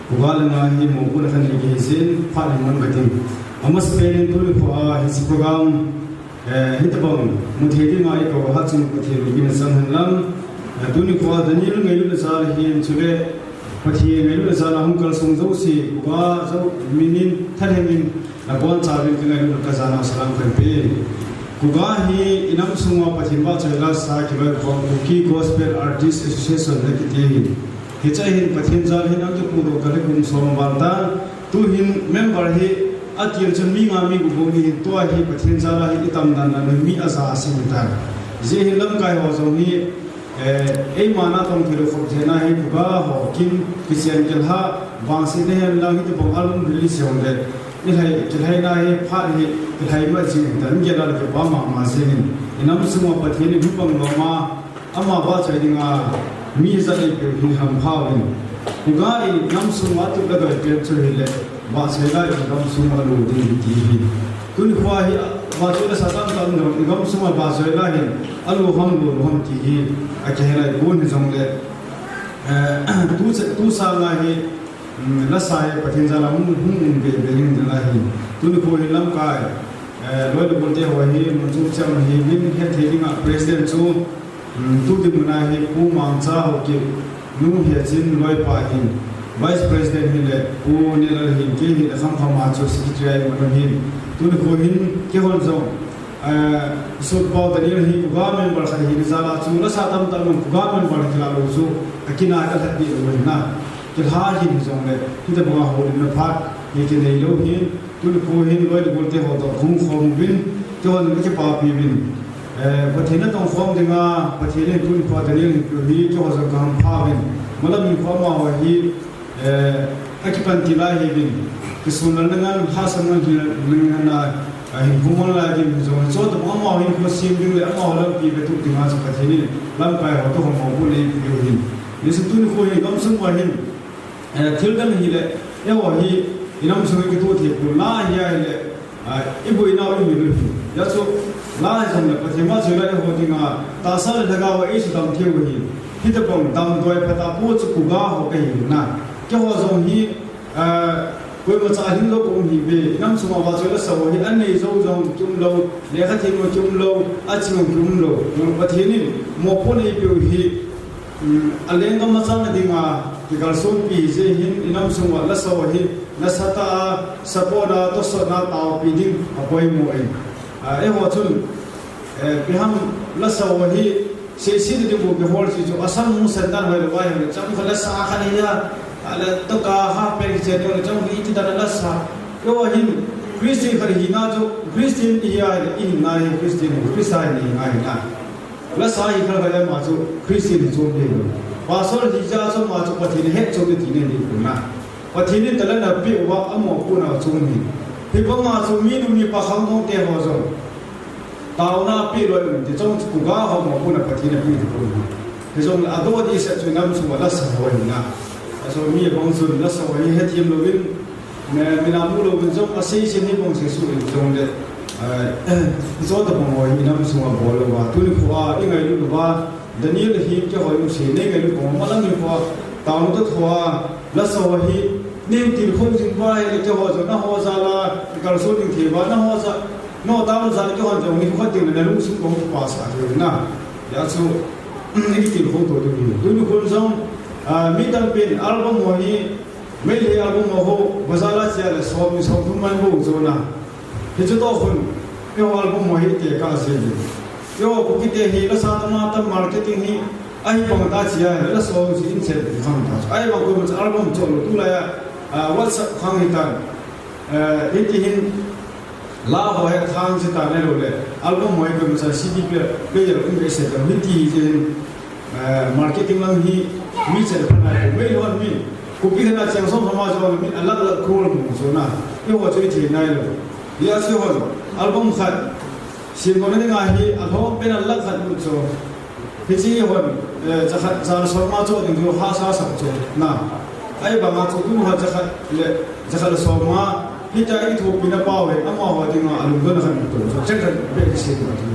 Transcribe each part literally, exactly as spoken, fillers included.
Kuga langa hi mopohna khat nei kahin sei in, phat hin man kating. Amasapen in tuni nikho a hiche program, eh, hitobang muthei dinga eikou a Hatchungnung Pathen min in asang hen lang. Eh, tuni nikho a Daniel ngailutna jal hin chule Pathen ngailutna jal a hung kalsong jouse, kuga jou min in thalheng in, nabonchauvin kangailutna kajana salam kahin pe. Kuga hi inam sunga Pathen vahchoi lasa kiloikhom Kuki Gospel Artist Association akiti ahi. Hiche hin Pathen jal hin akipuidoh kal hi kum som val tan, tuhin member hi atil chun mi nga mi gup bou ahin, tua hi Pathen jal a hi itam dan dan hi mi aja asem tan. Hijeh hin lamkai ho jong hi, eh, eima natong thei lou khop jeh a hi kuga ho kin kichen kilha vangsetna hen lang hitobang album release jong le, ilhai, kilhaina hi phat hi kilhai ma jing tan, gel a le kipa mama jing in, inam sunga Pathen in hung pang lom a, ama vahchoi dinga mi ijat eipeu hi hampha uvin. Kuga inam sunga tup le doi pen chu hile, vahchoi la in gam sunga lo ding hi ti hi. Tuni nikho hi vahchoi lasa tamtah um jong in gam sunga vahchoi la hin alo ham lo lou ham ti hi akihelai pon hijongle, eh, tu, tu sanga hi, um, lasa hi Pathen jal a hung, hung um be be ding ahi. Tuni nikho hi lamkai, eh, loi le golte ho hi mun chu chang hi min hethei dinga president chu, um, tu dinmun a hi Pu Mangcha Haokip, nu Hechin loipa hin, vice president hile Pu Nelal hin, kei hile Khamkham a chu secretary a iman u hin. Tuni nikho hin keihon jong, eh, Sotpao Daniel hi kuga member khat hina jal a chu lasa tamtah um kuga member kilah lou chu akinai alhat deh lou ahi na. Kilha hin hijongle hitobanga houlimna phat hi kinei lou hin, tuni nikho hin loi le golte ho toh hung khom uvin, keihon kakipapi uvin. Eh, Pathen natong khom dinga Pathen in tuni nikho a Daniel hin peu hi keiho jong kahampha uvin. Malam nikho amaho hi, eh, akipanpi lai ahiuvin. Kisunlelna ngen, hahsatna ngen, ngen a, ahin pumol lai ding jong, chutobang amaho hinkho sem ding le amaho lampi vetup dinga chu Pathen in lamkai ho toh ho mopohna eipeu hin. Hijeh chun tuni nikho hi gam sunga hin, eh, thil dang hile, eiho hi inam sunga kitoh thei pon, la hi ahile, ah, iboinau imil u hi. Hijeh chun la hijongle Pathen vahchoi la eiho dinga tahsa le lhagao a eisudam thei u hi. Hitobang damdoi phatah pu chu kuga ho kahi na. Keiho jong hi, ah, koimacha ahing lou kaum hiuve. Inam sunga vahchoi lasa ho hi anei jou jong kium lou, lekha them jong kium lou, aching jong kium lou. Pathen in mopohna eipeu hi, um, alenggam machal na dinga kikalsonpi jeh hin inam sunga lasa ho hi nasatah a, support a, tohsotna a taopi ding apoimo in. Ah, eiho chun, eh, ipi ham lasa ho hi seiset ding bou kihol si chu, asang hung sen dan hoi le vai hoi le, chomkhat lasa khat hi a, ale toka ha pen kichen le, chomkhat iti dan lasa. Eiho hin Christian khat hina chu, Christian ihi a, ihinna hi Christian, Christa ihinna hi na. Lasa hi khat khat le ama chu Christian hi chom ding. Pastor hi ja chu ama chu Pathen in hetchom ding tina ding na. Pathen in talent apeh uva, amopohna achom hi. Hibanga chu minu mipa khangdong te ho jong taona apeh loi um ti chong chu kuga ho mopohna Pathen in apeh ti pon. Hijongle adoh dehset chu inam sunga lasa ho ahi na. Aso mi abang chun lasa ho hi hethem louvin, mi, mi namu louvin jong asei sei ni bang sesu in jongle, eh, chutobang ho hi inam sunga bol louva, tuni nikho a ingailut uva, Daniel hin keiho jong sei nei ngailut bang, malam nikho a, taona toh tho a, lasa ho hi, nei tilkhou jing uva ahile keiho jong nangho jal a kalson ding thei uva, nangho jal, nangho taona jal a keihon jong nikho khat ding le nalungsung kahung kipah sah thei u na. Hijeh chun, i kitilkhou to ding hi. Tuni khun jong, ah, mi tampin album ho hi, Meitei album ho, bazar a che le som ni som thum man bou chu na. Hiche toh khun, eiho album ho hi tekah jeng in. Eiho Kuki te hi lasa tam a tam, marketing hi ahi bang ta che a, lasa ho chu in chen ti khang ta. Ahivang koimacha album chon lou tulai a, ah, WhatsApp khang hitan. Eh, hiti hin la ho hi khang che ta le lou le. Album ho hi koimacha C D player, player um be se ta. Hiti hin, eh, marketing lang hi mi chen pha nai, meilhon mi. Kuki hina cheng som som a jong mi a lakh lakh crore mu chu na. Eiho chu iti nailou. Hijeh chun album khat sem lona dinga hi alhom pen a lakh khat mu chu. Hiche hon, eh, jakhat, ja le som nga chu ding chu hahsa sah chu na. Ahivanga chu tun ho jakhat le, jakhat le som nga. Hitia i thopina pau hi amaho dinga alungdonna khat mu chu. Cheng khat be kisem ma chu.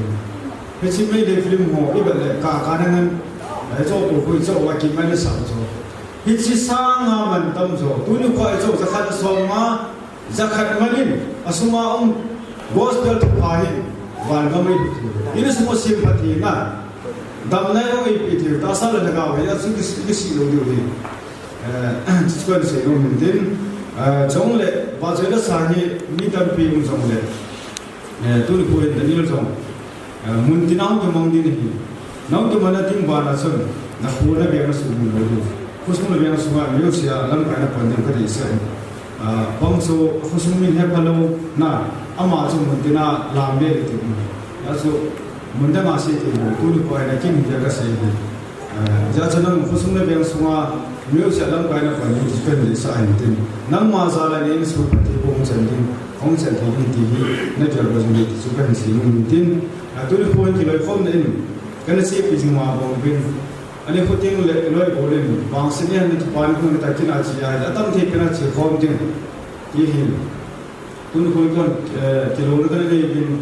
Hiche Meitei film ho i vet le ka, ka nang an. Eh, chu ko hui chu wa ki mai le sa chu. Hiche sanga man tam jo, tuni khoa chu jakhat som nga, jakhat manin, asunga um gospel thupha hin, van gam ei lut. Ina sung sim phat hi na, damna jong eipe thei, tahsa le lhagao hi, achu kisi, kisi lou diu hi. Eh, chu kan sei nom in tin, eh, chule, vahchoi lasa hi, mi tampi um jongle. Eh, tuni khoa hin Daniel jong, eh, mun tina hung kimang ding ahi. Nahung kimang na ding bana chun, nakho nabeng nasuhmil lou diu. Khosung nabeng sunga music a lamkai na pan ding kadeisah e. Ah, bang chu khosung min hepha lou na, ama chu mun tina lam be le ti. Achu mun dang a sei thei lou, tuni khoa hin akin hi kasei hi. Eh, hijeh chun nang khosung nabeng sunga music a lamkai na pan ding chu kahin deisah ahin tin. Nangma jal a neinsung phat hi hung chan ding, hung chan thei ding ti hi, nagel bol jing ding ti chu kahin sei nom in tin. Ah, tuni khoa hin kiloikhomna in, kana chepi jing ma bang uvin. Ani khoteng le loi bol in, vangset ni hin natu pan khun ta kin a che a, atam thei pen a che khom ding. Ti hin. Tuni khoa hin, eh, kilona kana nei uvin,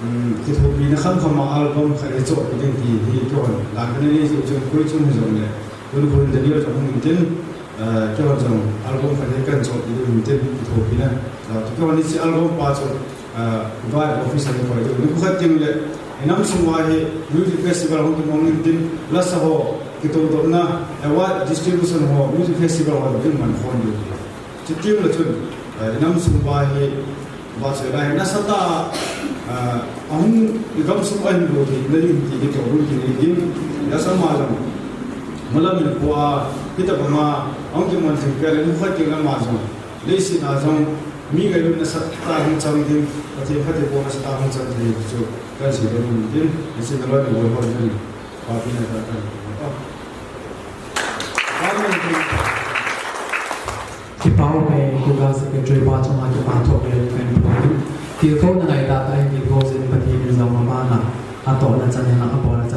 um, kithopina khamkham a album khat hi chohpi ding ti hi kihon. La kana nei chu, chu koi chung hi jongle. Tuni khoa hin Daniel jong hung in tin, eh, kihon jong album khat hi kahin chohpi ding in tin, kithopina. La tu kihon hiche album pa chu, eh, Vibe Official hi koi ding. Nikho khat teng le, inam sung uva hi music festival hung kimang in tin, lasa ho, kitoh dohna, award distribution ho, music festival ho, ding man khom ding. Chuteng le chun, eh, inam sung uva hi, vahchoi lai hi nasatah a, eh, ahung, igamsung a hin lut theina ding ti hi kitoh lhun kinei ding. Hijeh chun ama jong, malam in khoa, hitabang a, ahung kiman thei pet le, nikho khat teng le ama jong, leiset a jong, mi ngailutna nasatah a hung chang ding, Pathen phattheibohna nasatah a hung chang thei chu, kahin sei nom in tin, hiche naloi nabol ho jong, papi na ta kan. Amen. Kipa ume, Kuga Secretary pa chunga kipa thopna kahin phong in. Tilkhouna ngai tahtah in tilkhou jin Pathen in jong amana atohna chan in abolna chan